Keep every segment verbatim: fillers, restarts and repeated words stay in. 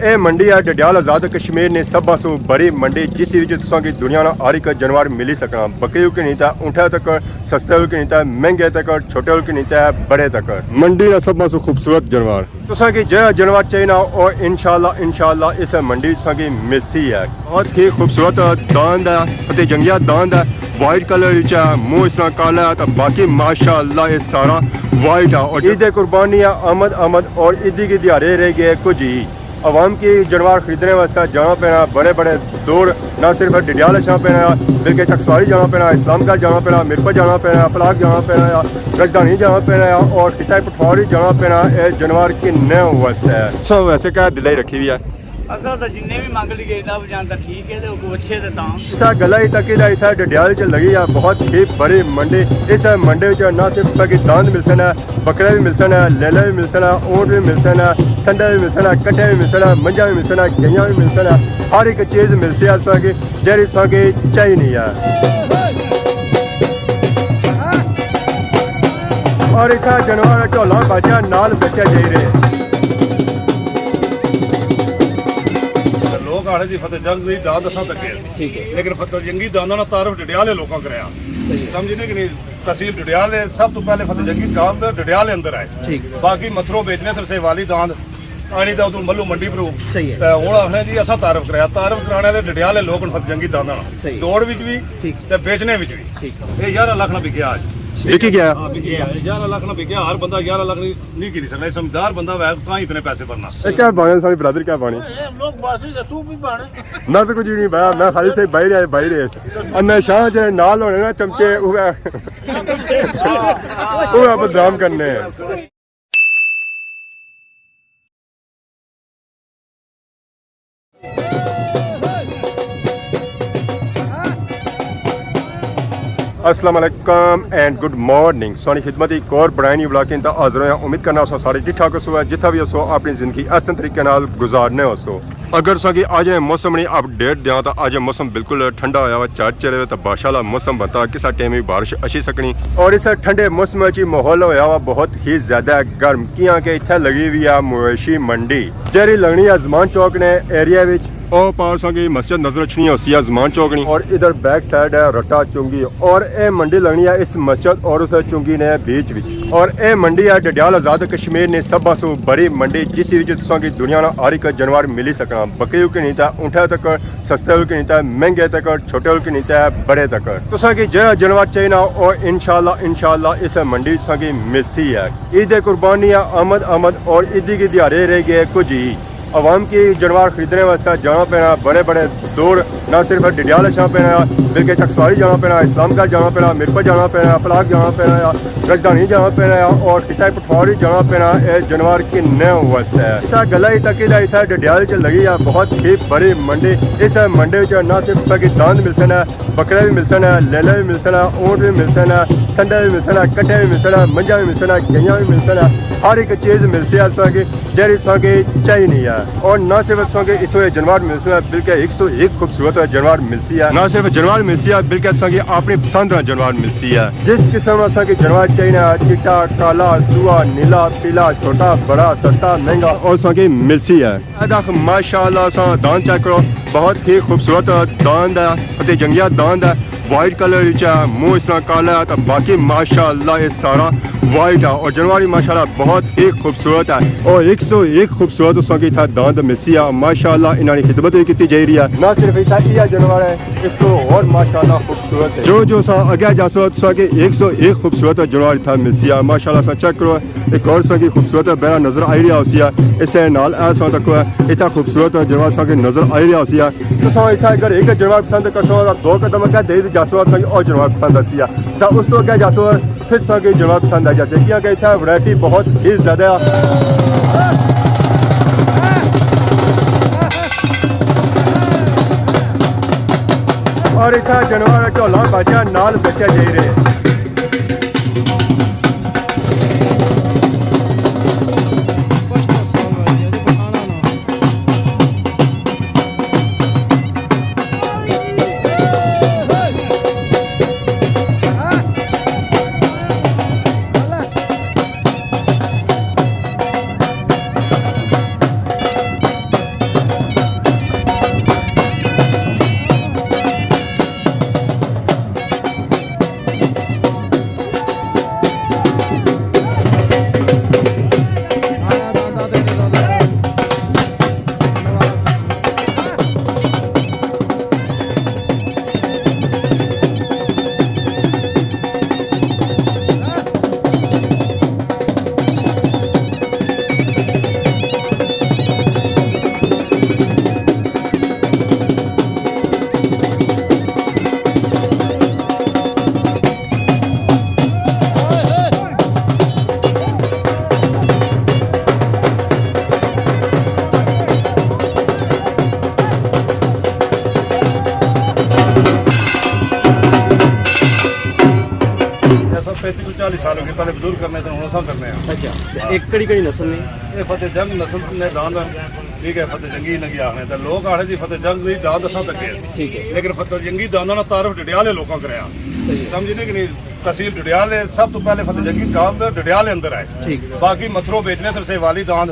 اے منڈی ہے ڈڈیال آزاد کشمیر نی سبھاں سوں بڑی منڈی، جس وچ تساں کی دنیا نا ہر ایک جانور ملی سکنا، بکری ہو کہ نہیں تے اونٹھے تک، سستے ہو کہ نہیں تے مہنگے تک، چھوٹے ہو کہ نہیں تے بڑے تک۔ منڈی نا سبھاں سوں خوبصورت جانور۔ تساں کی جیڑا جانور چاہیے نا، او انشاءاللہ، انشاءاللہ اس منڈی وچ تساں کی ملسی ہے۔ بہت ہی خوبصورت داند ہے، فتح جنگیہ داند ہے، وائٹ کلر وچ ہے، منہ اس طرح کالا ہے، تے باقی ماشاءاللہ یہ سارا وائٹ ہے۔ اور عید قربانی ہے، آمد آمد، اور عیدی کی دیہاڑے رہ گئے کچھ ہی۔ عوام کی جانور خریدنے واسطے جانا پینا، بڑے بڑے دور، نہ صرف ڈڈیال اچھنا پینا، بلکہ چکسواری جانا پینا، اسلام گڑھ جانا پینا، میرپور جانا پینا، پلاک جانا پینا، رجدھانی جانا پینا، اور خطہ پٹھواری جانا پینا، اے جانور کنے واسطے ہے۔ سو ویسے کیا دلائی رکھی ہوئی ہے؟ اساں تاں جنہیں وی منگ لیے، لب جان تاں ٹھیک ہے، تے اگوں اچھے تے تاں۔ اسا گلا ہی تکی دا اتھا ڈڈیال چ لگی ہے بہت ہی بڑی منڈی۔ اس منڈی وچ نہ صرف تساں کی داند ملسن ہے، بکرے وی ملسن ہے، لیلے وی ملسن ہے، اونٹ وی ملسن ہے، سنڈے وی ملسن ہے، کٹے وی ملسن ہے، منجاں وی ملسن ہے، گئیاں وی ملسن ہے، ہر ایک چیز ملسی ہے تساں کی، جیڑی تساں کی چاہیے نہیں ہے۔ اور اتھا جانور ڈھولا باجا نال بیچے جائی رہے۔ لوگ آخنے جی فتح جنگ دی داند اساں تکے، ٹھیک ہے۔ لیکن فتح جنگی دانداں نا تعارف ڈڈیالے لوکاں کرایا۔ صحیح ہے۔ سمجھنے کہ نہیں؟ تحصیل ڈڈیال ہے، سب تو پہلے فتح جنگی داند ڈڈیال اندر آئے۔ ٹھیک۔ باقی متھرو بیچنے سرسے والی داند آنی دا ادھر ملو منڈی پرو۔ صحیح ہے۔ تے ہن آخنے جی اساں تعارف کرایا، تعارف کرانے والے ڈڈیالے لوک ہن فتح جنگی دانداں نال۔ صحیح۔ دوڑ وچ بھی ٹھیک۔ تے بیچنے وچ بھی۔ ٹھیک۔ یہ یارہ لاکھ نا بکیا اج۔ وکی گیا؟ ہاں، بکیا۔ یارہ لاکھ نا بکیا، ہر بندہ یارہ لاکھ نہیں، نہیں گھنی سکنا، سمجھدار بندہ ہوئے تاں ہی اتنے پیسے بھرنا۔ اے کیا بانے ساڑے برادر، کیا بانے؟ اے لوگ باسی تے تو بھی بانے۔ میں تو کچھ نہیں بایا، میں خالی سے باہر آیا، باہر ہے۔ انا شاہ جڑے نال ہونے نا چمچے، وہ وہ بدنام کرنے ہیں۔ السلام علیکم اینڈ گڈ مارننگ۔ سانی خدمت ایک اور برائے نیو ولاگ تا حاضر ہویا۔ امید کرنا سو سارے ٹھیک ٹھاک ہو سو، جتھا بھی ہو سو اپنی زندگی احسن طریقے نال گزارنے ہو سو۔ اگر ساں کی اج نے موسم نی اپڈیٹ دیاں تاں اج موسم بالکل ٹھنڈا ہویا ہوا، چار چلے ہوئے تے بارش والا موسم بنتا، کسا ٹائم بھی بارش اچھی سکنی۔ اور اس ٹھنڈے موسم وچ ماحول ہویا ہوا بہت ہی زیادہ گرم، کیاں کہ اتھے لگی ہوئی ہے مویشی منڈی، جیڑی لگنی ہے زمان چوک نے ایریا وچ۔ او پار ساں کی مسجد نظر اچھنی ہوسی ہے زمان چوک نی، اور ادھر بیک سائیڈ ہے رٹا چنگی، اور اے منڈی لگنی ہے اس مسجد اور اس چنگی نے بیچ وچ۔ اور اے منڈی ہے ڈڈیال آزاد کشمیر نی سبھاں سوں بڑی منڈی، جس وچ تساں کی دنیا نا ہر ایک جانور ملی سکنا، بکری ہو کہ نہیں تے اونٹھے تک، سستے ہو کہ نہیں تے مہنگے تک، چھوٹے ہو کہ نہیں تے بڑے تک۔ تساں کی جیڑا جانور چاہیے نا، او انشاءاللہ، انشاءاللہ اس منڈی وچ تساں کی ملسی ہے۔ عید قربانی ہے، آمد آمد، اور عیدی کی دیہاڑے رہ گئے کچھ ہی۔ عوام کی جانور خریدنے واسطے جانا پینا، بڑے بڑے دور، نہ صرف ڈڈیال اچھنا پینا، بلکہ چکسواری جانا پینا، اسلام گڑھ جانا پینا، میرپور جانا پینا، پلاک جانا پینا، رجدھانی جانا پینا، اور خطہ پٹھواری جانا پینا، اے جانور کنے واسطے ہے۔ اسا گلا ہی تکی دا اتھا ڈڈیال چ لگی ہے بہت ہی بڑی منڈی۔ اس منڈی وچ نہ صرف تساں کی داند ملسن ہے، بکرے بھی ملسن ہے، لیلے بھی ملسن ہے، اونٹ بھی ملسن ہے، سنڈے بھی ملسن ہے، کٹے بھی ملسن ہے، منجاں بھی ملسن ہے، گئیاں بھی ملسن ہے، ہر ایک چیز ملسی ہے تساں کی، جیڑی تساں کی چاہیے نہیں ہے۔ اور نہ صرف تساں کی اتھوں یہ جانور ملسن ہے، بلکہ ایک سو ایک خوبصورت جانور ملسی ہے۔ نہ صرف جانور ملسی ہے، بلکہ تساں کی اپنی پسند نا جانور ملسی ہے۔ جس قسم تساں کی جانور چاہیے نا، چٹا، کالا، سوا، نیلا، پیلا، چھوٹا، بڑا، سستا، مہنگا، اور تساں کی ملسی ہے۔ اے دیکھ ماشاءاللہ ساں داند چیک کرو، بہت ہی خوبصورت داند ہے، فتح جنگیہ داند ہے، وائٹ کلر وچ ہے، منہ اس طرح کالا ہے، تے باقی ماشاءاللہ یہ سارا وائٹ ہے، اور جانور بھی ماشاءاللہ بہت ہی خوبصورت ہے، اور ایک سو ایک خوبصورت تساں کی اتھا داند ملسی ہے۔ ماشاءاللہ انہاں نی خدمت بھی کیتی جائی رہی ہے۔ نہ صرف اتھا یہ جانور ہے، اس کو اور ماشاءاللہ خوبصورت ہے۔ جو جو ساں اگے جاسو تساں کی ایک سو ایک خوبصورت جانور اتھا ملسی ہے۔ ماشاءاللہ ساں چیک کرو، ایک اور ساں کی خوبصورت بیڑا نظر آئی رہیا ہوسی ہے۔ اسے نال اے ساں تکو ہے، اتھا خوبصورت جانور ساں کی نظر آئی رہیا ہوسی ہے۔ تساں اتھا اگر ایک جانور پسند کرسو تاں دو قدم اگے دے جاسو تساں کی اور جانور پسند آسی ہے۔ سا اس تو اگے جاسو پھر تساں کی جانور پسند آ جاسے، کیونکہ اتھا ورائٹی بہت ہی زیادہ ہے۔ اور اتھا جانور ڈھولا باجا نال بیچے جائی رہے۔ تیس چالیس سال ہو گئے، پہلے بزرگ کرنے سے، ہن اساں کرنے ہیں۔ اچھا، تے ایک کڑی کڑی نسل نے؟ یہ فتح جنگ نسل نے داند ہیں، ٹھیک ہے، فتح جنگی انہاں کی آخنے۔ تے لوگ آخنے جی فتح جنگ دی داند اساں تکے۔ ٹھیک ہے۔ لیکن فتح جنگی دانداں نا تعارف ڈڈیال لوکاں کریا۔ صحیح ہے۔ سمجھنے کہ نہیں؟ تحصیل ڈڈیال ہے، سب تو پہلے فتح جنگی داند ڈڈیال اندر آئے۔ ٹھیک۔ باقی متھرو بیچنے سرسے والی داند،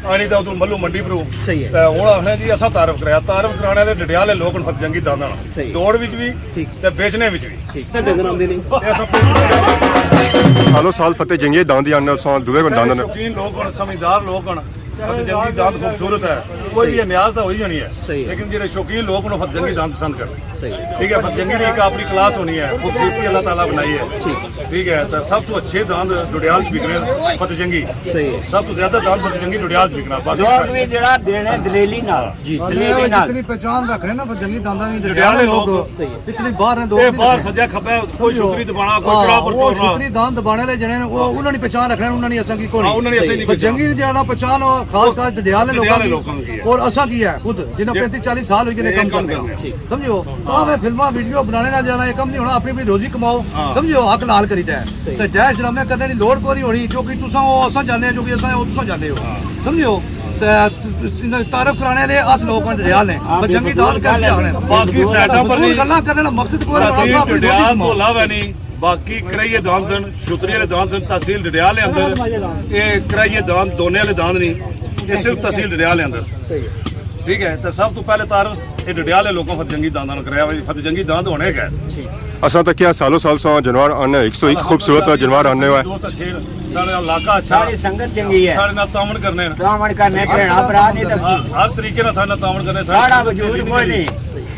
آنی تے اتھوں ملو منڈی پرو۔ صحیح ہے۔ تے ہن آخنے جی اساں تعارف کرایا، تعارف کرانے والے ڈڈیال لوک ہن فتح جنگی دانداں نا۔ صحیح۔ دوڑ وچ بھی ٹھیک۔ تے بیچنے وچ بھی۔ ٹھیک۔ تے دندن آمدے نہیں۔ یہ سب کچھ سالوں سال فتح جنگی داند ہی آنے، اساں دوے کو داند نے۔ شوقین لوگ ہن، سمجھدار لوگ ہن، فتح جنگی داند خوبصورت ہے، کوئی بھی نیاز تو ہوئی جانی ہے۔ صحیح ہے۔ لیکن جڑے شوقین لوگ ہن، فتح جنگی داند پسند کرنے۔ صحیح ہے۔ ٹھیک ہے، فتح جنگی بھی ایک اپنی کلاس ہونی ہے، خوبصورتی اللہ تعالیٰ بنائی ہے۔ ٹھیک۔ ٹھیک ہے، تو سب تو اچھے داند ڈڈیال بکنے فتح جنگی۔ صحیح ہے۔ سب تو زیادہ داند فتح جنگی ڈڈیال بکنا، باقی لوگ بھی جڑا دینے دلیری نال۔ جی۔ دلیری نال۔ جتنی پہچان رکھنے نا فتح جنگی دانداں دی، ڈڈیال لوگ۔ صحیح ہے۔ اتنی باہر نے دو اے باہر سجا کھبا، کوئی شکری دبانا، کوئی چڑا پر توڑنا۔ شکری دان دبانے والے جنے نے، وہ انہاں نے پہچان رکھنا، انہاں نے اساں کی کونی۔ ہاں، انہاں نے اساں نہیں پہچان۔ جنگی نے جڑا پہچان ہو، خاص کر ڈڈیال لوکاں کی۔ اور اساں کی ہے خود، جنہاں پینتی چالیس سال ہوئی گئے کم کرنے۔ ٹھیک۔ سمجھو؟ ہاں۔ میں فلماں ویڈیو بنانے نال جانا، یہ کم نہیں ہونا، اپنی اپنی روزی کماؤ۔ ہاں۔ سمجھو؟ حق لال کریدا ہے۔ صحیح۔ تے ڈیش ڈرامے کرنے دی لوڑ کوئی نہیں ہونی، کیونکہ تساں وہ اساں جانے ہو، جو کہ اساں وہ تساں جانے ہو۔ ہاں۔ سمجھو؟ تے تعارف کرانے لے اس لوکاں ڈڈیال نے۔ ہاں، بس جنگی داند کر کے آنے۔ باقی سائیڈاں پر نہیں۔ گلاں کرنے دا مقصد کوئی نہیں، تحصیل ڈڈیال تو علاوہ نہیں، باقی کرائیے داند سن، شتری والے داند سن، تحصیل ڈڈیال دے اندر۔ اے کرائیے داند، دونے والے داند نہیں، اے صرف تحصیل ڈڈیال دے اندر۔ صحیح ہے۔ ٹھیک ہے، تے سب تو پہلے تعارف اے ڈڈیال لوکاں فتح جنگی دانداں نال کرایا ہویا، فتح جنگی داند ہونے گئے۔ ٹھیک۔ اساں تکیا سالوں سال ساں جانور آنے، ایک سو ایک خوبصورت جانور آنے ہوئے۔ دوست اچھے، ساڑے علاقہ اچھا، ساڑی سنگت چنگی ہے، ساڑے نال تعاون کرنے۔ تعاون کرنے، بھیڑا برا نہیں تے ہر، ہر طریقے نال ساڑے نال تعاون کرنے۔ ساڑا وجود کوئی نہیں۔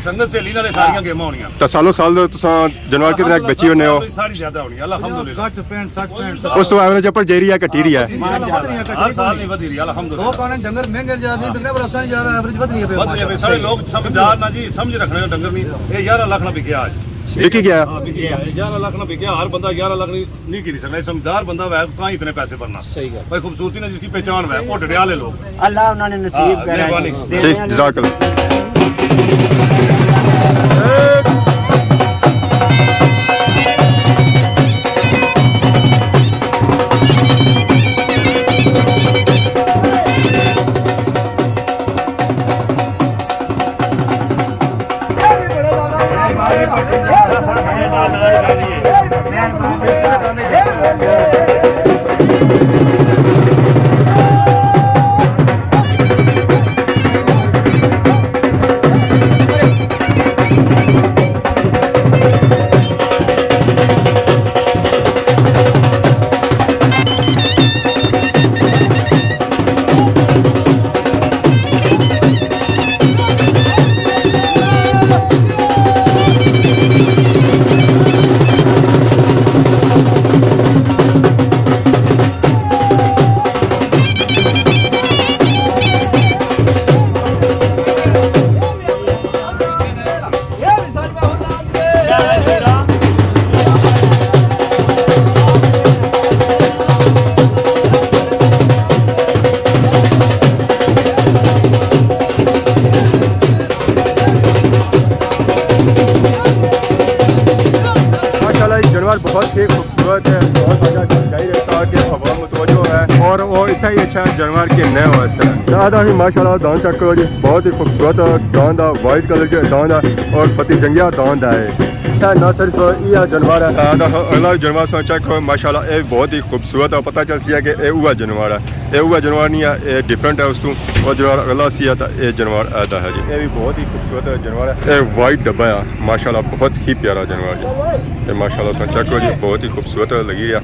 سنگت سہیلی نال ساریاں گیماں ہونیاں۔ تے سالوں سال تساں جانور کتنے بیچی ہونے ہو؟ ساڑی زیادہ ہونی، الحمدللہ۔ سٹھ پینٹ، سٹھ پینٹ۔ اس تو ایوریج اپر جائی رہی ہے، گھٹی رہی ہے؟ انشاءاللہ ودھ رہی ہے، گھٹی رہی ہے۔ ہر سال نہیں ودھ رہی، الحمدللہ۔ لوگ آنے ڈنگر مہنگے جا نہیں بکنے، پر اساں نہیں جا رہا، ایوریج ودھ رہی ہے پہ۔ ودھ رہی ہے پہ۔ سارے لوگ سمجھدار نا جی، سمجھ رکھنے ڈنگر نہیں۔ اے گیارہ لاکھ نا بکیا آج۔ بکی گیا؟ ہاں، بکی گیا۔ اے گیارہ لاکھ نا بکیا، ہر بندہ گیارہ لاکھ نہیں، نہیں گھنی سکنا۔ اے سمجھدار بندہ ہوئے تاں ہی اتنے پیسے بھرنا۔ صحیح گل۔ بھائی، خوبصورتی نے جس کی پہچان ہوئے، وہ ڈڈیال لوگ۔ اللہ انہاں نے نصیب کرے۔ مہربانی۔ ٹھیک، جزاک اللہ۔ ماشاءاللہ، یہ جانور بہت ہی خوبصورت ہے، بہت زیادہ ڈھل جائی رہتا ہے کہ عوام متوجہ ہے اور وہ اتنا ہی اچھا جانور کہ نئے ہو اس طرح۔ دادا ہی ماشاءاللہ داند چیک کرو جی، بہت ہی خوبصورت داند ہے، وائٹ کلر کے داند ہے اور فتح جنگیا داند ہے۔ اتھا نہ صرف یہ جانور ہے، اے دا اگلا جانور سا چیک کرو، ماشاءاللہ اے بہت ہی خوبصورت ہے، پتہ چل سی ہے کہ اے اوہا جانور ہے۔ اے اوہا جانور نہیں ہے، اے ڈفرنٹ ہے اس تو۔ او جانور اگلا سی ہے تے اے جانور اے دا ہے جی۔ اے بھی بہت ہی خوبصورت جانور ہے۔ اے وائٹ ڈبا ہے، ماشاءاللہ بہت ہی پیارا جانور جی۔ اے ماشاءاللہ سا چیک کرو جی، بہت ہی خوبصورت لگی رہیا۔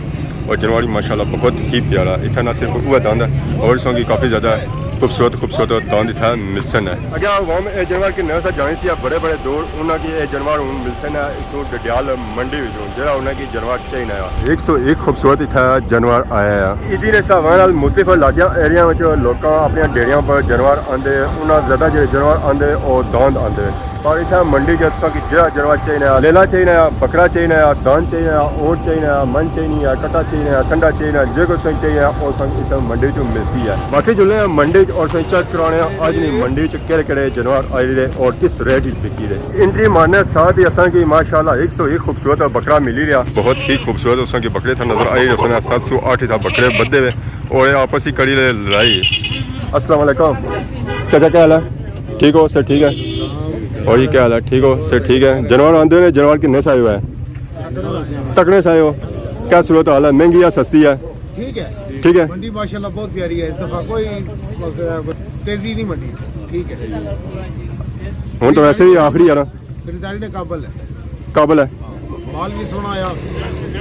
اور جانور بھی ماشاءاللہ بہت ہی پیارا۔ اتھا نہ صرف اوہا داند ہے اور اس کی کافی زیادہ خوبصورت خوبصورت داند اتھا ملسن ہے۔ اگر عوام اے جانور کے نظر جانی سی بڑے بڑے دور، انہاں کی اے جانور ہن ملسن ہے اتھوں ڈڈیال منڈی وچوں، جڑا انہاں کی جانور چاہینا ہے۔ ایک سو ایک خوبصورت اتھا جانور آیا ہے۔ عیدی دے حساب نال مختلف علاقیاں، ایریا وچ لوکاں اپنیاں ڈیریاں پر جانور آندے، انہاں زیادہ جڑے جانور آندے او داند آندے۔ پر اتھا منڈی چ تساں کی جیڑا جانور چاہینا ہے، لیلا چاہینا ہے، بکرا چاہینا ہے، داند چاہینا ہے، اونٹ چاہینا ہے، منجھ چاہینی ہے، کٹا چاہینا ہے، سنڈا چاہینا ہے، جے کوئی تساں چاہینا ہے او تساں اتھا منڈی چ ملسی ہے۔ باقی جلنے آں منڈی چ اور سائیں چیک کرانے ہیں اج نی منڈی وچ کہڑے کہڑے جانور آئی رہے اور کس ریٹ وچ بکی رہے۔ انٹری مارنے ساتھ ہی اساں کی ماشاءاللہ ایک سو ایک خوبصورت بکرا ملی رہیا۔ بہت ہی خوبصورت اساں کی بکرے تھا نظر آئی رہے، سات سو آٹھ تھا بکرے بدے ہوئے اور یہ آپس ہی کری رہے لڑائی۔ السلام علیکم چاچا، کیا حال ہے؟ ٹھیک ہو سر؟ ٹھیک ہے۔ اور یہ کیا حال ہے؟ ٹھیک ہو سر؟ ٹھیک ہے۔ جانور آندے نے، جانور کنے سائے ہوئے؟ تکڑے سائے ہو؟ کیا صورت حال ہے؟ مہنگی یا سستی ہے؟ ٹھیک ہے۔ ٹھیک ہے۔ منڈی ماشاءاللہ بہت پیاری ہے، اس دفعہ کوئی تیزی نہیں منڈی۔ ٹھیک ہے۔ ہن تو ویسے ہی آخری ہے نا۔ خریداری نے قابل ہے۔ قابل ہے۔ مال بھی سونا آیا،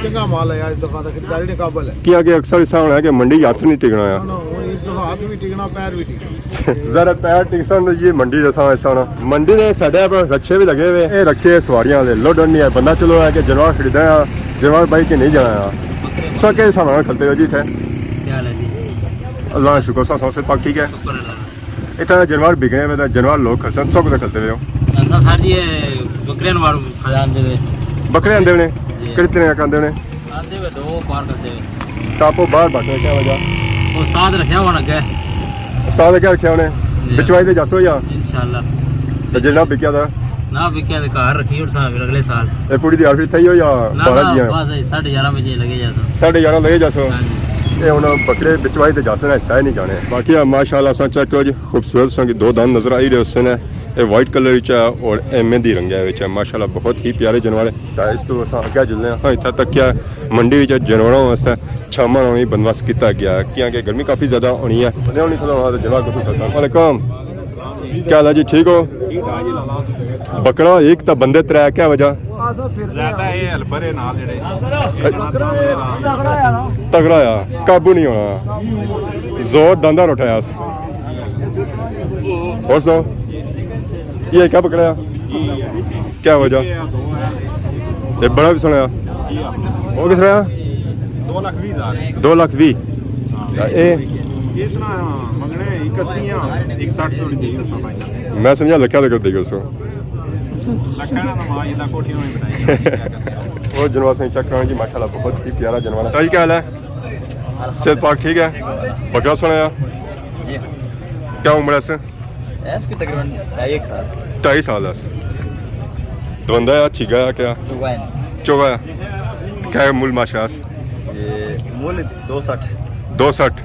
چنگا مال آیا اس دفعہ، تو خریداری نے قابل ہے۔ کیا کہ اکثر ایسا ہونا ہے کہ منڈی ہاتھ نہیں ٹکنا آیا۔ نہ، نہ، ہن اس دفعہ ہاتھ بھی ٹکنا، پیر بھی ٹکنا۔ ذرا پیر ٹکسن تو یہ منڈی جیسا ایسا ہونا۔ منڈی نے ساڈے پر رکشے بھی لگے ہوئے، اے رکشے سواریاں والے لوڈن نہیں ہے، بندہ چلو ہے کہ جانور خریدنا ہے، جانور بائی کے نہیں جانا ہے۔ سو کے حساب نال کھلتے ہو جی اتھے؟ کیا حال ہے جی؟ اللہ کا شکر، سب سے پاک ٹھیک ہے۔ شکر اللہ۔ اتھا جانور بکنے پہ، جانور لوگ کھسن، سو کتھے کھلتے پے ہو؟ اساں سر جی، اے بکرے نوار کھاندے پے۔ بکرے آندے نے؟ جی۔ کتنے آندے نے؟ آندے پے دو پار کرتے پے۔ ٹاپو باہر بکرے کیا وجہ؟ استاد رکھیا ہوا اگے۔ استاد کیا رکھیا انہیں؟ جی۔ بچوائی تے جاسو یا؟ انشاءاللہ۔ تے جے نہ بکیا تھا؟ نہ بکیا تے گھر رکھی اٹھساں پھر اگلے سال۔ اے پوری دیہاڑ پھر تھئی ہو یا نہ، بارہ نہ، جیاں؟ بس ساڑھے گیارہ بجے لگے جاسو۔ ساڑھے گیارہ لگے جاسو؟ ہاں جی۔ اے ہن بکرے بچوائی تے جاسے نا، حصہ ہی نہیں جانے۔ باقی ماشاءاللہ اساں چیک کرو جی، خوبصورت ساں کی دو دند نظر آئی رہے اس نے۔ اے وائٹ کلر وچ ہے اور اے مہندی رنگ ہے وچ ہے۔ ماشاءاللہ بہت ہی پیارے جانور ہے۔ تے اس تو اساں اگے جلنے ہاں، اتھا تک کیا منڈی وچ جانوراں واسطے چھاواں نا وی بندوبست کیتا گیا ہے، کیونکہ گرمی کافی زیادہ ہونی ہے۔ بندے ہونی کھلو ہاں تے جانور کسوں کھسن۔ وعلیکم۔ کیا حال ہے جی، ٹھیک ہو؟ بکرا ایک تا بندے ترے، کیا وجہ؟ زیادہ اے ہیلپر ہے نال جڑے۔ تگڑا آ، قابو نہیں ہونا۔ زور داندار اٹھایا اس۔ اور سناؤ، یہ کیا پکڑا؟ کیا وجہ؟ یہ بڑا بھی سنایا۔ وہ کس طرح؟ دو لاکھ ویہہ ہزار۔ دو لاکھ ویہہ۔ اے؟ اس نا منگنے ایک اسی آ، ایک سٹھ توڑی دے۔ میں سمجھا لکھا لے کر دے گا سو۔ لکھا نا ماں، یہ کوٹھی میں بنائی۔ وہ جنوب سے چیک کرنا جی، ماشاءاللہ بہت ہی پیارا جنوب ہے۔ بھائی کیا حال ہے؟ صحت پاک ٹھیک ہے؟ بکرا سنایا؟ جی۔ کیا عمر ہے اس؟ اس کی تقریباً ڈھائی ایک سال۔ ڈھائی سال ہے۔ دوندا ہے، اچھی گیا کیا؟ چوگا ہے۔ چوگا ہے۔ کیا مول ماشا اس؟ یہ مول دو سٹھ۔ دو سٹھ۔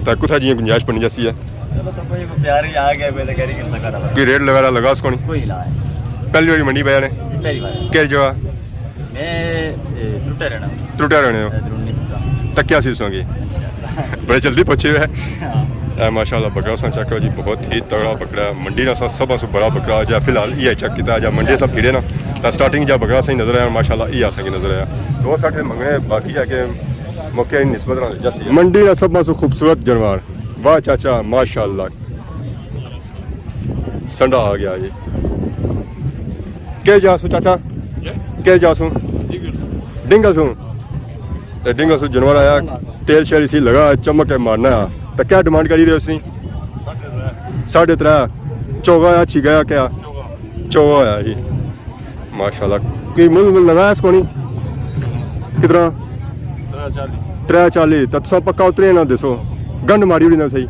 تے کتھا جی گنجائش بنی جاسی ہے؟ چلو تو کوئی پیار ہی آ گیا، کوئی تو کہہ رہی کر سکا۔ کوئی ریٹ وغیرہ لگا اس کو نہیں؟ کوئی لا ہے۔ پہلی باری منڈی پہ آنے؟ جی، پہلی بار۔ کہڑی جگہ؟ میں، اے، ترٹے رہنا۔ ترٹے رہنے ہو؟ اے، درونی ترٹا۔ تکیا سی سو گی؟ انشاءاللہ۔ بڑے جلدی پہنچے ہوئے۔ ہاں۔ اے ماشاءاللہ بکرا سا چیک کرو جی، بہت ہی تگڑا بکرا ہے۔ منڈی نا سا سب سے بڑا بکرا جا فی الحال یہ چیک کیتا جا، منڈی سب کیڑے نا۔ تا سٹارٹنگ جا بکرا سا ہی نظر آیا ماشاءاللہ، یہ آسا کی نظر آیا۔ دو سٹھ منگنے باقی جا کے موقع نسبت نہ جاسی۔ منڈی نا سب سے خوبصورت جانور۔ واہ چاچا ماشاءاللہ۔ سنڈا آ گیا جی۔ کے جا سو چاچا؟ جی؟ کے جا سو؟ ڈنگل۔ ڈنگل سو۔ تے ڈنگل سو جانور آیا، تیل شیل اسی لگا، چمک کے مارنا ہے۔ تے کیا ڈیمانڈ کری رہے اس نی؟ ساڑھے ترے۔ ساڑھے ترے۔ چوگا آیا، اچھی گیا کیا؟ چوگا۔ چوگا آیا جی۔ ماشاءاللہ۔ کوئی مل مل لگایا اس کو نہیں؟ کتنا؟ ترے چالی۔ ترے چالی۔ تے تساں پکا اترے نہ دسو۔ گنڈ ماری ہوئی نہ صحیح۔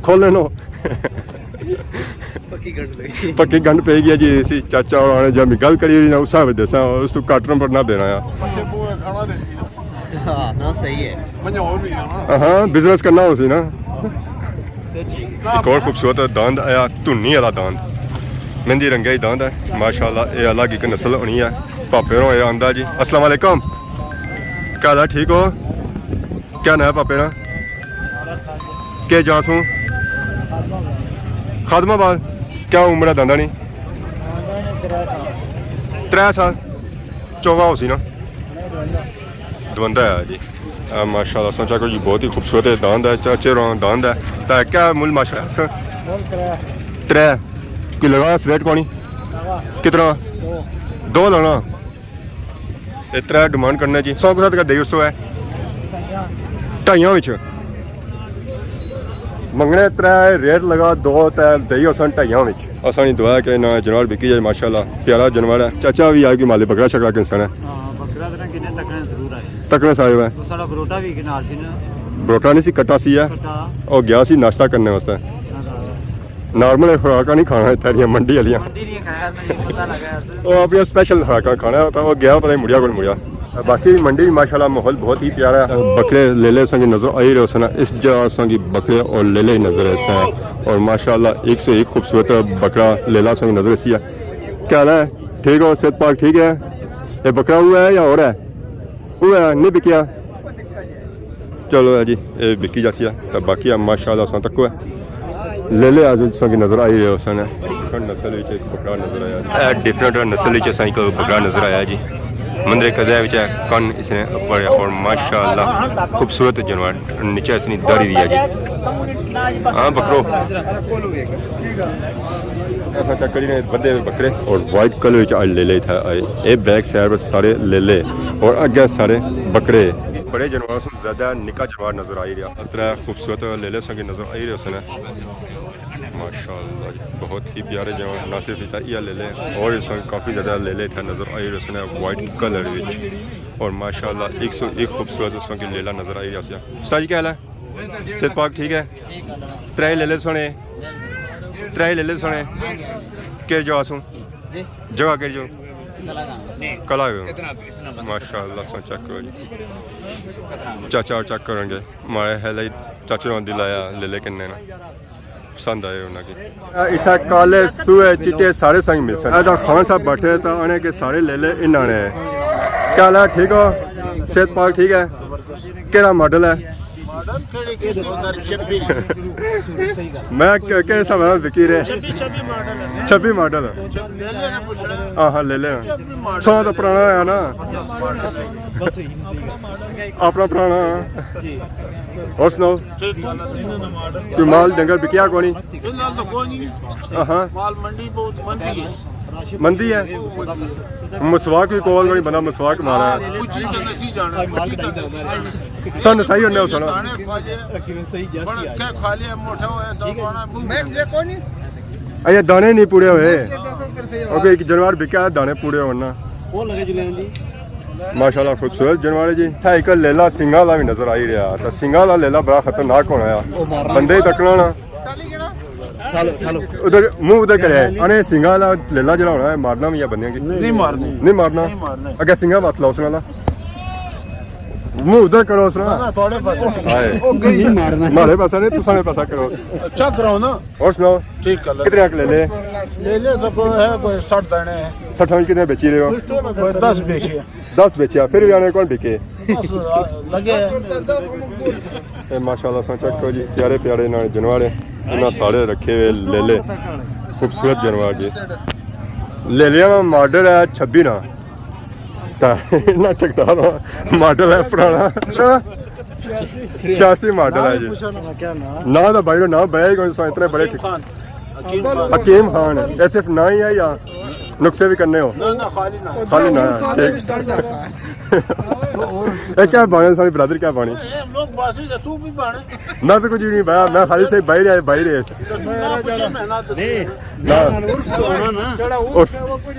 کھولے نو۔ پکی گنڈ پئی۔ پکی گنڈ پئی گیا جی، اسی چاچا ہوراں نے جب گل کری ہوئی نا، اس حساب دساں، اس تو گھٹ نمبر نہ دینا آ۔ ہاں، نہ صحیح ہے۔ ہاں، بزنس کرنا ہو سی نا۔ پھر ٹھیک۔ ایک اور خوبصورت داند آیا، دھنی والا داند۔ مہندی رنگے ہی داند ہے، ماشاءاللہ، اے الگ ایک نسل ہونی ہے۔ پاپے ہوراں اے آندا جی۔ السلام علیکم۔ کیا حال ہے؟ ٹھیک ہو؟ کیا نام ہے پاپے نا؟ کے جا سوں؟ خادم آباد۔ کیا عمر ہے داندا نی؟ ترے سال۔ چوگا ہو سی نا؟ دوندا ہے جی۔ اے ماشاءاللہ سوچا کو جی بہت ہی خوبصورت ہے داند ہے، چاچے رہا داند ہے۔ تے کیا مل ماشاءاللہ سر؟ ترے۔ کوئی لگا اس ریٹ کونی؟ کتنا؟ دو لگنا۔ تے ترے ڈیمانڈ کرنا جی۔ سو کتھا تک دے سو ہے؟ ڈھائیاں وچ۔ منگنے ترے، ریٹ لگا دو، تے دئی اساں ڈھائیاں وچ۔ اساں نی دعا ہے کہ نہ جانور بکی جائے، ماشاءاللہ پیارا جانور ہے۔ چاچا بھی آئے کوئی مالے بکرا شکرا کنسن ہے۔ ہاں، بکرا تے نہ کنے تکنے ضرور آئے۔ تکنے سارے ہوئے۔ وہ ساڑا بروٹا بھی ایک نال سی نا۔ بروٹا نہیں سی، کٹا سی ہے۔ کٹا۔ او گیا سی ناشتہ کرنے واسطے۔ نہ، نہ۔ نارمل خوراکاں نہیں کھانا اتھے دیاں منڈی والیاں۔ منڈی نہیں کھایا، میں پتہ لگا۔ وہ اپنی اسپیشل خوراکاں کھانا ہے، تو وہ گیا پتہ نہیں مڑیا کون مڑیا۔ باقی منڈی ماشاءاللہ ماحول بہت ہی پیارا ہے۔ بکرے لیلے سنگ نظر آئی رہے سن، اس جگہ سنگ بکرے اور لیلے نظر ایسا ہے۔ اور ماشاءاللہ ایک سے ایک خوبصورت بکرا لیلا سنگ نظر ایسی ہے۔ کیا حال ہے؟ ٹھیک ہو؟ صحت پاک ٹھیک ہے؟ یہ بکرا ہوا ہے یا اور ہے؟ ہوا ہے، نہیں بکیا؟ چلو ہے جی، اے بکی جاسی ہے۔ تے باقی ہے ماشاءاللہ اساں تکو ہے۔ لیلے آج تساں کی نظر آئی رہے ہو سن۔ ڈفرنٹ نسل وچ ایک بکرا نظر آیا جی۔ اے ڈفرنٹ نسل وچ اساں ایک بکرا نظر آیا جی۔ مندر قدے وچ ہے کن اس نے اوپر ہے اور ماشاءاللہ خوبصورت جانور نیچے اس نے داری دیا جی۔ ہاں بکرو۔ ایسا چیک کری نے ودے ہوئے بکرے اور وائٹ کلر وچ آج لیلے تھا آئے۔ اے بیک سائیڈ پر سارے لیلے اور اگے سارے بکرے۔ بڑے جانور زیادہ نکا جانور نظر آئی رہیا۔ اترا خوبصورت لیلے سنگے نظر آئی رہے سن۔ ماشاءاللہ جی، بہت ہی پیارے جانور، نہ صرف اتھا یہ لیلے اور اس وقت کافی زیادہ لیلے اتھا نظر آئی رہے سن وائٹ کلر وچ۔ اور ماشاءاللہ ایک سو ایک خوبصورت اس وقت لیلا نظر آئی رہا سی۔ استاد جی کیا حال ہے؟ صحت پاک ٹھیک ہے؟ ترے لیلے سنے، ترے لیلے سنے۔ کہڑے جو آسوں؟ جگہ کہڑی جو؟ کلا گئے۔ ماشاءاللہ سن چیک کرو جی۔ چاچا اور چیک کریں گے۔ مارے ہے لائی چاچے نے دل آیا لیلے کنے نا۔ پسند آئے انہاں کی۔ اتھا کالے سوئے چٹے سارے سنگ مل سن۔ ادا خان صاحب بیٹھے تا آنے کے سارے لیلے انہاں نے۔ کیا حال ہے؟ ٹھیک ہو؟ صحت پاک ٹھیک ہے؟ کیڑا ماڈل ہے؟ ماڈل کیڑے کے سو در چھبی۔ میں کہ-، کہڑے حساب نال وکی رہے؟ چھبی، چھبی ماڈل ہے۔ چھبی ماڈل ہے۔ لیلے نے پوچھنا ہے۔ ہاں، ہاں، لیلے ہیں۔ چھبی ماڈل۔ سو تو پرانا ہے نا۔ اپنا پرانا ہے۔ جی۔ اور سناؤ؟ ٹھیک ہے۔ کوئی مال ڈنگر بکیا کونی؟ فی الحال تو کوئی نہیں۔ ہاں۔ مال منڈی بہت مندی ہے۔ مندی ہے؟ مسواک بھی کول کونی، بندہ مسواک مارا ہے۔ کچھ نہیں تو نسی جانا، کچھ نہیں تو سن نسائی ہونے ہو سنا۔ دانے کھا جے۔ بڑا کھا لیا، موٹا ہویا تو بڑا منہ میں جے کوئی نہیں۔ اے دانے نہیں پورے ہوئے۔ اوکے، ایک جانور بکیا، دانے پورے ہونا۔ وہ لگے جلے جی۔ ماشاءاللہ خوبصورت جانور ہے جی۔ اتھا ایک لیلا سنگھاں والا بھی نظر آئی رہیا۔ تے سنگھاں والا لیلا بڑا خطرناک ہونا ہے۔ بندے ہی تکنا نا۔ ادھر منہ ادھر کرے۔ انے سنگھاں والا لیلا جڑا ہونا ہے، مارنا بھی ہے بندیاں کی۔ نہیں مارنا۔ نہیں مارنا۔ نہیں مارنا۔ اگے سنگھاں ہتھ لاؤ اس نال۔ منہ ادھر کرو اس نال۔ تھوڑے پاسے۔ ہائے۔ نہیں مارنا۔ مارے پاسا نہیں، تساں نے پاسا کرو۔ اچھا کراؤ نا۔ اور سناؤ؟ ٹھیک ہے۔ کتنے اک لیلے؟ لیلے تو کوئی ہے، کوئی سٹھ دانے ہیں۔ سٹھاں وچ کتنے بیچی رہے ہو؟ کوئی دس بیچے۔ دس بیچیا، پھر بھی آنے کون بکے؟ دس لگے ہیں۔ اے ماشاءاللہ سن چیک کرو جی، پیارے پیارے انہاں نے جانور ہیں۔ انہاں سارے رکھے ہوئے لیلے، خوبصورت جانور جی۔ لیلیاں نا ماڈل ہے چھبی نا۔ تا انہاں چکدار ماڈل ہے پرانا۔ چھیاسی ماڈل ہے جی۔ نہ تو بھائی نہ بھائی کون سا اتنے بڑے ٹھیک۔ حکیم خان۔ حکیم خان، اے صرف نہ ہی ہے یا نسخے بھی کرنے ہو؟ نہ، نہ، خالی نہ۔ خالی نہ ہے، ٹھیک۔ اے کیا بانے ساری برادری کیا بانی؟ اے لوگ باسی جا، تو بھی بانے۔ میں تو کچھ نہیں بایا، میں خالی سے باہر آئے، باہر ہے۔ تو نہ پوچھے میں نہ تو نہیں۔ نہ۔ عرف تو ہونا نا۔ عرف۔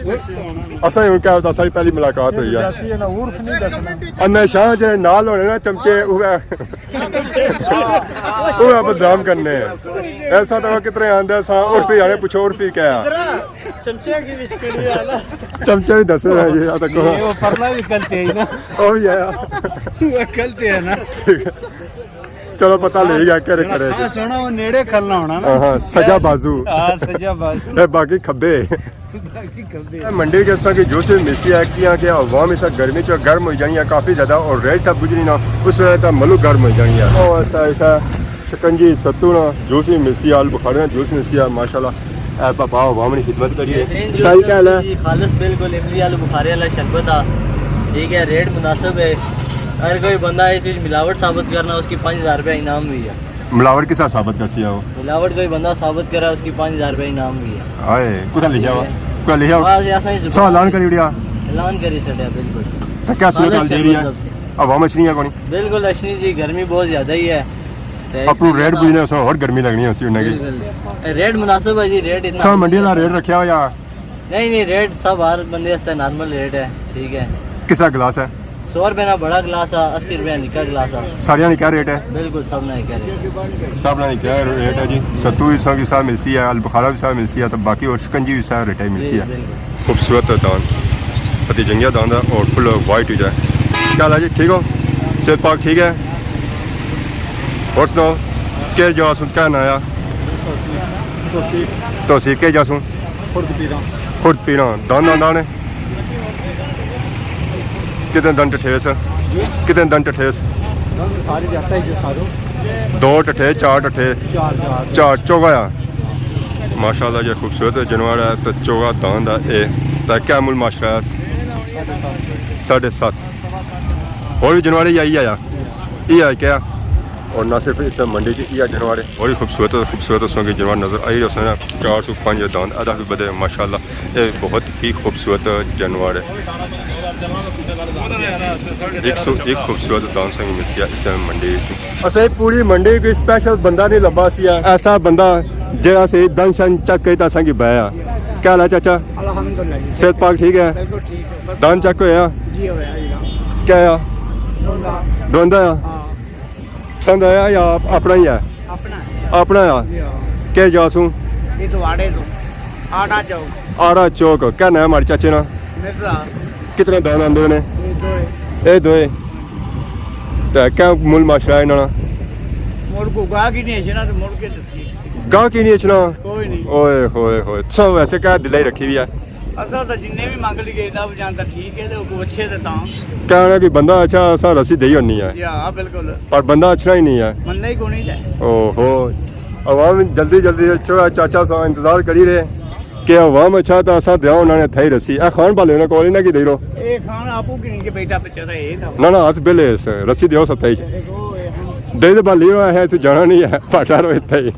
عرف تو ہونا نا۔ اساں ہن کیا ہوتا، ساری پہلی ملاقات ہوئی ہے۔ عرف نہیں دسنا۔ انا شاہ جڑے نال ہونے نا چمچے، وہ وہ بدنام کرنے ہیں۔ ایسا تو کتنے آندے سا، عرفی آنے پوچھو، عرفی کیا ہے؟ چمچے کی وچ کڑی والا۔ چمچے بھی دسے ہیں جی، آ تک یہ وہ پرلا بھی کلتے ہیں نا۔ او بھی آیا۔ وہ کلتے ہیں نا۔ چلو پتہ لے گیا، کرے کرے۔ ہاں، سونا وہ نیڑے کھلنا ہونا نا۔ ہاں، ہاں، سجا بازو۔ ہاں، سجا بازو۔ اے باقی کھبے۔ اے منڈی کے اساں کی جوس بھی ملسی ہے، کیاں کہ عوام اس گرمی چ گرم ہوئی جانی ہے کافی زیادہ، اور ریٹ صاحب بجنی نا اس ویلے تاں ملو گرم ہوئی جانی ہے۔ او اس طرح اتھا شکنجی، ستو نا جوس بھی ملسی ہے، آلو بخارے نا جوس ملسی ہے، ماشاءاللہ۔ اے پاپا عوام نی خدمت کریے۔ بہترین جوس سائی کیا حال ہے؟ جی، خالص بالکل املی آلو بخارے والا شربت آ، ٹھیک ہے، ریٹ مناسب ہے۔ اگر کوئی بندہ اس وچ ملاوٹ ثابت کرنا، اس کی پانچ ہزار روپے انعام بھی ہے۔ ملاوٹ کس طرح ثابت کرسی ہے وہ؟ ملاوٹ کوئی بندہ ثابت کرا، اس کی پانچ ہزار روپے انعام بھی ہے۔ ہائے، کتھا لکھیا ہوا؟ ٹھیک ہے۔ کتھا لکھیا ہوا؟ بس ایسا ہی سو اعلان کری اڑیا۔ اعلان کری سٹیا، بالکل۔ تو کیا صورت حال خالص جیڑی ہے؟ شربت سب سے۔ عوام اچ نہیں ہے کونی؟ بالکل اچ نہیں جی، گرمی بہت زیادہ ہی ہے۔ تے اس اپنو لیے ریٹ سا-، پوچھنے، اس ہور گرمی لگنی ہے اسی انہیں کی۔ بالکل۔ اے ریٹ مناسب ہے جی، ریٹ اتنا سا منڈی والا ریٹ رکھیا ہوا یا؟ نہیں، نہیں، ریٹ سب ہر بندے واسطے نارمل ریٹ ہے، ٹھیک ہے۔ کس طرح گلاس ہے؟ سو روپے نا بڑا گلاس آ، اسی روپے نا نکا گلاس آ۔ ساریاں نکا ریٹ ہے؟ بالکل سب نا نکا ریٹ ہے۔ سب نا نکا ریٹ ہے جی۔ ستو وی ساں کی ساہ ملسی ہے، البخارا وی ساہ ملسی ہے، تے باقی اور شکنجی وی ساہ ریٹ ہے ملسی ہے۔ بالکل۔ خوبصورت دان، پتی جنگیا دان دا اور فل وائٹ وچ ہے۔ کیا حال ہے جی؟ ٹھیک ہو؟ صحت پاک ٹھیک ہے؟ اور سناؤ، کیا جا سن، کیا نایا؟ توصیف۔ توصیف، کیا جا سن؟ خرد پیراں۔ خرد پیراں، دان دان دان ہے۔ کتنے دن ٹٹھے سر؟ جی؟ کتنے دن ٹٹھے سر؟ دن سارے جاتا ہے جو سارو۔ دو ٹٹھے، چار ٹٹھے؟ چار، چار۔ چار، چوکا آ۔ ماشاءاللہ جی، خوبصورت جانور ہے، تو چوکا دان دا اے۔ تو کیا مول ماشاءاللہ ہے؟ ساڑھے سات۔ ساڑھے سات۔ اور بھی جانور ہی آئی آیا؟ یہ آیا کیا؟ اور نہ صرف اس منڈی چ یہ جانور ہے، اور بھی خوبصورت، خوبصورت اس کے جانور نظر آئی رہے ہیں۔ چار سو پنج دان، ادھا بھی بدے، ماشاءاللہ۔ یہ بہت ہی خوبصورت جانور ہے۔ ایک سو ایک خوبصورت دان سنگ ملتی ہے اس منڈی وچ۔ اساں پوری منڈی کوئی اسپیشل بندہ نہیں لبا سی ہے۔ ایسا بندہ جڑا سے دن شن چک کے تے اساں کی بایا۔ کیا حال ہے چاچا؟ الحمدللہ جی۔ صحت پاک ٹھیک ہے؟ بالکل ٹھیک ہے۔ دان چک ہویا؟ جی ہویا جی۔ کیا آیا؟ ڈوندا۔ ڈوندا آیا؟ ہاں۔ پسند آیا یا آپ اپنا ہی ہے؟ اپنا ہے۔ اپنا ہے؟ جی ہاں۔ کیا جا سوں؟ یہ تو آڑے تو۔ آڑا چوک۔ آڑا چوک۔ کیا نام ہے ہمارے چاچے نا؟ مرزا۔ کتنے دان آندے نے؟ یہ دو ہے۔ اے دوئے۔ تے کیا مول ماشاءاللہ انہاں نا؟ مول کو گاہ کی نہیں ہے نا، تو مول کے دسی۔ گاہ کی نہیں اچھنا؟ کوئی نہیں۔ اوئے ہوئے ہوئے۔ سو ویسے کیا دلائی رکھی ہوئی ہے؟ اساں تاں جنہیں وی منگ لیے، دب جان تاں ٹھیک ہے، تے او کوئی اچھے تے تاں۔ کہنا کہ بندہ اچھا، اساں رسی دئی ہونی ہے۔ یا، ہاں، بالکل۔ پر بندہ اچھنا ہی نہیں ہے۔ مننا ہی کونی تے۔ اوہو۔ عوام جلدی جلدی اچھو، چاچا سا انتظار کری رہے کہ عوام اچھا تاں اساں دیاں انہاں نے تھئی رسی۔ اے خان بھالے انہاں کول انہاں کی دئی رو۔ اے خان آپو گھن کے بیٹھا بچارا، اے تھا۔ نہ، نہ، ہاتھ بیلے اس، رسی دیو ستھائی۔ اے او، اے ہاں۔ دئی تے بھالی رو ہے، اتھوں جانا نہیں ہے، پاٹا رو اتھے ہی۔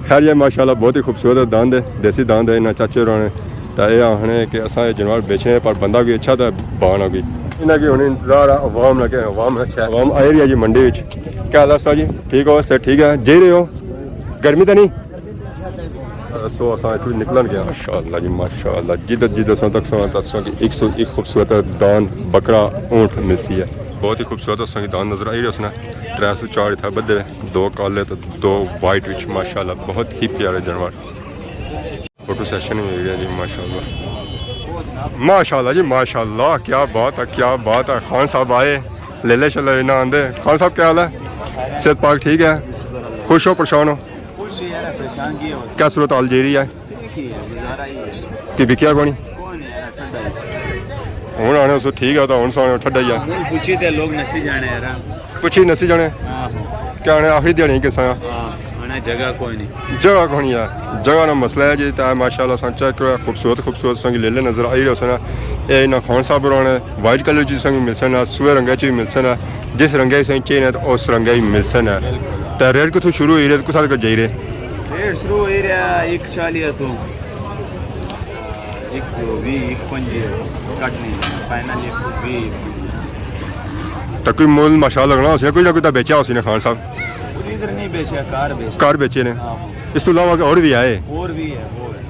خیر، یہ ماشاءاللہ بہت ہی خوبصورت داند ہے، دیسی داند ہے، انہاں چاچے ہوراں نے۔ تے اے آخنے کہ اساں اے جانور بیچنے، پر بندہ کوئی اچھا تے بہانا کوئی۔ انہاں کی ہن انتظار ہے عوام نا، کہ عوام اچھا ہے۔ عوام آئی رہی ہے جی منڈی وچ۔ کیا حال ہے استاد جی؟ ٹھیک ہو؟ صحت ٹھیک ہے؟ جائی رہے ہو؟ گرمی تے نہیں؟ سو اساں اتھوں نکلن گیا۔ ماشاءاللہ جی، ماشاءاللہ۔ جدھر جدھر اساں تک ساں تک ساں کی ایک سو ایک خوبصورت داند، بکرا، اونٹ ملسی ہے۔ بہت ہی خوبصورت اساں کی داند نظر آئی رہے اس نے۔ ترے سو چار اتھا بدھے، دو کالے تے دو وائٹ وچ، ماشاءاللہ بہت ہی پیارے جانور۔ فوٹو سیشن ہی ہوئی ہے جی، ماشاءاللہ۔ ماشاءاللہ جی، ماشاءاللہ، کیا بات ہے، کیا بات ہے۔ خان صاحب آئے، لیلے شلے نہ آندے۔ خان صاحب، کیا حال ہے؟ صحت پاک ٹھیک ہے؟ خوش ہو، پریشان ہو؟ خوش ہی ہے، پریشان کی ہو؟ کیا صورت حال جائی رہی ہے؟ ٹھیک ہی ہے، گزارا ہی ہے۔ کہ بکیا کونی؟ کون ہے یار، ٹھنڈا ہی۔ ہن آنے اس ٹھیک ہے، تو ہن سانے ٹھنڈا ہی ہے۔ ہن پوچھی تے لوگ نسی جانے یار۔ پوچھی نسی جانے؟ ہاں۔ کیا آنے آخری دیہاڑی کسا؟ ہاں، آنے جگہ کوئی نہیں۔ جگہ کونی ہے، جگہ نا مسئلہ ہے جی۔ تے ماشاءاللہ سان چیک کرو، خوبصورت خوبصورت سنگ لیلے نظر آئی رہے سن۔ اے انہاں خان صاحب ہوراں نے وائٹ کلر چ سنگ ملسن، سوئے رنگے چ ملسن، جس رنگے سنگ چاہیے تے اس رنگے ہی ملسن۔ تے ریٹ کتھوں شروع ہوئی رہے، کتھا تک جائی رہے؟ ریٹ شروع ہوئی رہا ایک چالی تو۔ ایک وی، ایک پنجی، کٹ نہیں، فائنل ایک وی۔ تقریباً مول ماشاءاللہ لگنا ہوسی، کوئی نہ کوئی تاں بیچیا ہوسی نے خان صاحب۔ ادھر نہیں بیچیا، کار بیچیا۔ کار بیچے نے۔ ہاں۔ اس تو علاوہ اور بھی آئے؟ اور بھی ہے، اور ہے۔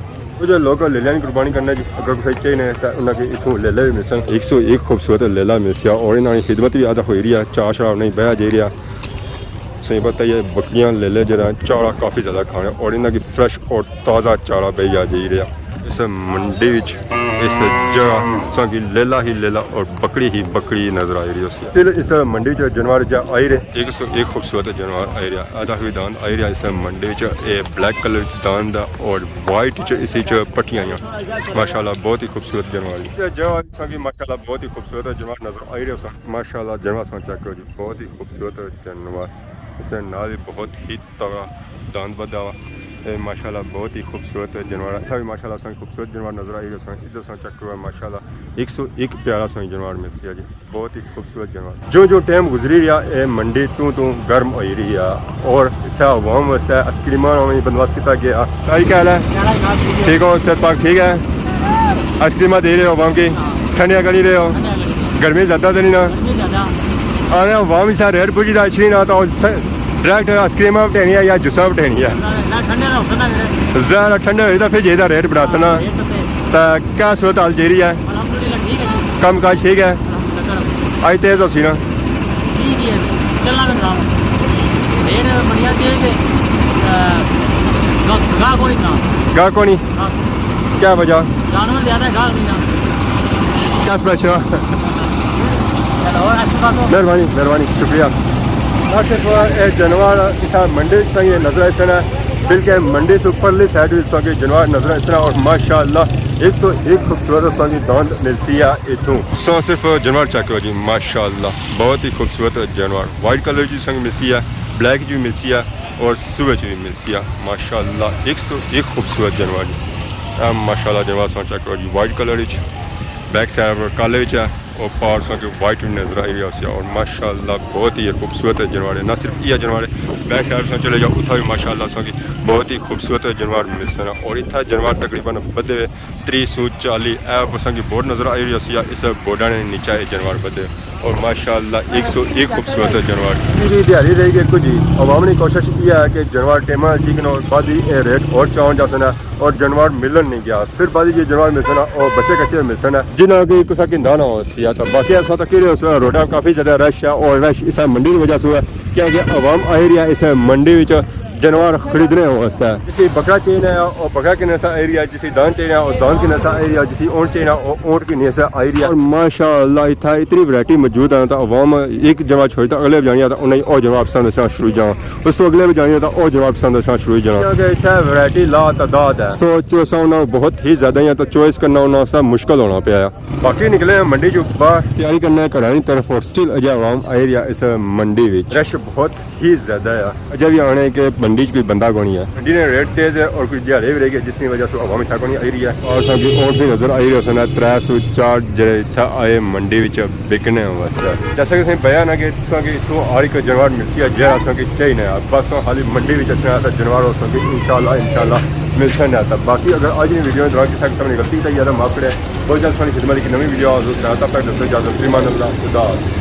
وہ جو لوکل لیلیاں نی قربانی کرنا جی، اگر کوئی چاہیے نے تاں انہاں کے اتھوں لیلے بھی ملسن۔ ایک سو ایک خوبصورت لیلا ملسیا اور انہاں نی خدمت بھی آدھا ہوئی رہی ہے، چا شراب نہیں بہیا جائی رہا۔ سائیں پتہ یہ بکریاں لیلے جڑا چارہ کافی زیادہ کھانے اور انہاں کی فریش اور تازہ چارہ بہیا جائی رہا۔ اس منڈی وچ اس جگہ ساں کی لیلا ہی لیلا اور بکری ہی بکری نظر آئی رہی ہے۔ سٹل اس منڈی چ جانور جا آئی رہے۔ ایک سو ایک خوبصورت جانور آئی رہا، آدھا کوئی داند آئی رہا اس منڈی وچ۔ اے بلیک کلر وچ داند اور وائٹ وچ اسی چ پٹیاں آئیاں۔ ماشاءاللہ بہت ہی خوبصورت جانور۔ اس جگہ ساں کی ماشاءاللہ بہت ہی خوبصورت جانور نظر آئی رہے سن۔ ماشاءاللہ جانور ساں چیک کرو جی، بہت ہی خوبصورت جانور۔ اس نال ہی بہت ہی تگڑا داند بدھا ہوا۔ اے ماشاءاللہ بہت ہی خوبصورت جانور ہے۔ اتھا بھی ماشاءاللہ ساں خوبصورت جانور نظر آئی رہے سن۔ ادھر ساں چیک کرو ماشاءاللہ ایک سو ایک پیارا ساں جانور ملسی ہے جی۔ بہت ہی خوبصورت جانور۔ جو جو ٹائم گزری رہیا اے منڈی توں توں گرم ہوئی رہی ہے اور اتھا عوام واسطے آئس کریماں نا بھی بندوبست کیتا گیا۔ بھائی کیا حال ہے؟ ٹھیک ہو؟ صحت پاک ٹھیک ہے؟ آئس کریماں دے رہے ہو عوام کی؟ ٹھنڈیاں کری رہے ہو؟ گرمی زیادہ تے نہیں نا؟ آنے عوام اس ریٹ پوچھی دا اچھی نا تو ڈائریکٹ آئس کریماں بٹھینی ہے یا جوساں بٹھینی ہے؟ زیادہ ٹھنڈے ہوئی تو پھر جیدا ریٹ بڑھا سنا۔ تو کیا صورت حال جیری ہے؟ کم کاج ٹھیک ہے؟ آج تیز ہوسی نا؟ ٹھیک ہے، چلنا پہ جناب۔ ریٹ بڑھیا تیز ہے۔ آ، گا-، گاہ کونی جناب۔ گاہ کونی؟ گاہ۔ کیا وجہ؟ جانور زیادہ ہے، گاہ نہیں نا۔ کیا سپیشل؟ چلو، اور اچھی بات ہو۔ مہربانی، مہربانی، شکریہ۔ بس اس وقت اے جانور اتھا منڈی وچ سنگی نظر آئی سنا، بلکہ منڈی سے اوپرلی سائیڈ وچ سنگی جانور نظر آئی سنا، اور ماشاءاللہ ایک سو ایک خوبصورت سنگی داند ملسی ہے اتھوں۔ سو صرف جانور چیک کرو جی، ماشاءاللہ بہت ہی خوبصورت جانور، وائٹ کلر جی سنگ ملسی ہے، بلیک جی ملسی ہے اور سوے جی ملسی ہے۔ ماشاءاللہ ایک سو ایک خوبصورت جانور جی۔ اے ماشاءاللہ جانور سنگ چیک کرو جی، وائٹ کلر وچ، بیک سائیڈ پر کالے وچ ہے، اور پار سنگ وائٹ نظر آئی رہی ہے اور ماشاءاللہ بہت ہی خوبصورت جانور ہے۔ نہ صرف یہ جانور ہے، بیک سائیڈ سنگ چلے جاؤ، اتھا بھی ماشاءاللہ سنگ بہت ہی خوبصورت جانور ملسن، اور اتھا جانور تقریباً بدھے تری سو چالی، اے اساں کی بورڈ نظر آئی رہی ہوسی، اس بورڈ نے نیچے اے جانور بدھے اور ماشاءاللہ ایک سو ایک خوبصورت جانور۔ پوری دیہاڑی رہی گئی کچھ ہی۔ عوام نی کوشش یہ ہے کہ جانور ٹائم نال ٹھیک نہ ہو، بعد ہی اے ریٹ اور چاون جاسن اور جانور ملن نہیں گیا۔ پھر بعد یہ جانور ملسن اور بچے کچے ملسن، جنہاں کی کسا کی اندازہ نہ ہوسی۔ تو باقی ایسا تو کہڑے اس روڈا کافی زیادہ رش ہے اور رش اس منڈی کی وجہ سے ہے، کیونکہ عوام آئی رہی ہے اس منڈی وچ جانور خریدنے واسطے۔ جسی بکرا چاہینا ہے، او بکرا کنے سا آئی رہیا، جسی داند چاہینا ہے، او داند کنے سا آئی رہیا، جسی اونٹ چاہینا ہے، او اونٹ کنے سا آئی رہیا۔ اور ماشاءاللہ اتھا اتنی ورائٹی موجود ہے، تو عوام ایک جانور چھوڑی تو اگلے بھی جانی ہے، تو انہیں او جانور پسند اچھنا شروع ہو جانا، اس تو اگلے بھی جانی ہے، تو او جانور پسند اچھنا شروع ہو جانا۔ کیونکہ اتھا ورائٹی لا تعداد ہے۔ سو چوسا انہاں بہت ہی زیادہ ہیں، تو چوائس کرنا انہاں واسطے مشکل ہونا پیا ہے۔ باقی نکلے ہیں منڈی جو باہر تیاری کرنا ہے گھرانی طرف، اور سٹل اجے عوام آئی رہیا اس منڈی وچ۔ رش بہت ہی زیادہ ہے۔ اجے بھی آنے کہ منڈی چ کوئی بندہ کونی ہے۔ منڈی نے ریٹ تیز ہے اور کچھ دیہاڑے بھی رہ گئے، جس کی وجہ سے عوام اتھا کونی آئی رہی ہے۔ اور ساں کی اونٹ بھی نظر آئی رہے سن، ترے سو چار جڑے اتھا آئے منڈی وچ بکنے واسطے۔ جیسا کہ تساں بیان ہے کہ تساں کی اتھوں ہر ایک جانور ملسی ہے، جیڑا ساں کی چاہینا ہے۔ بس خالی منڈی وچ اچھنا ہے تو جانور ہو ساں کی انشاءاللہ، انشاءاللہ ملسن ہے۔ تو باقی اگر اج نی ویڈیو دوران کسا قسم نی غلطی تھئی ہے تو معاف کرے۔ بہت جلد ساں نی خدمت کی نوی ویڈیو حاضر ہوساں، تب تک دوستو اجازت، فی امان اللہ، خدا حافظ۔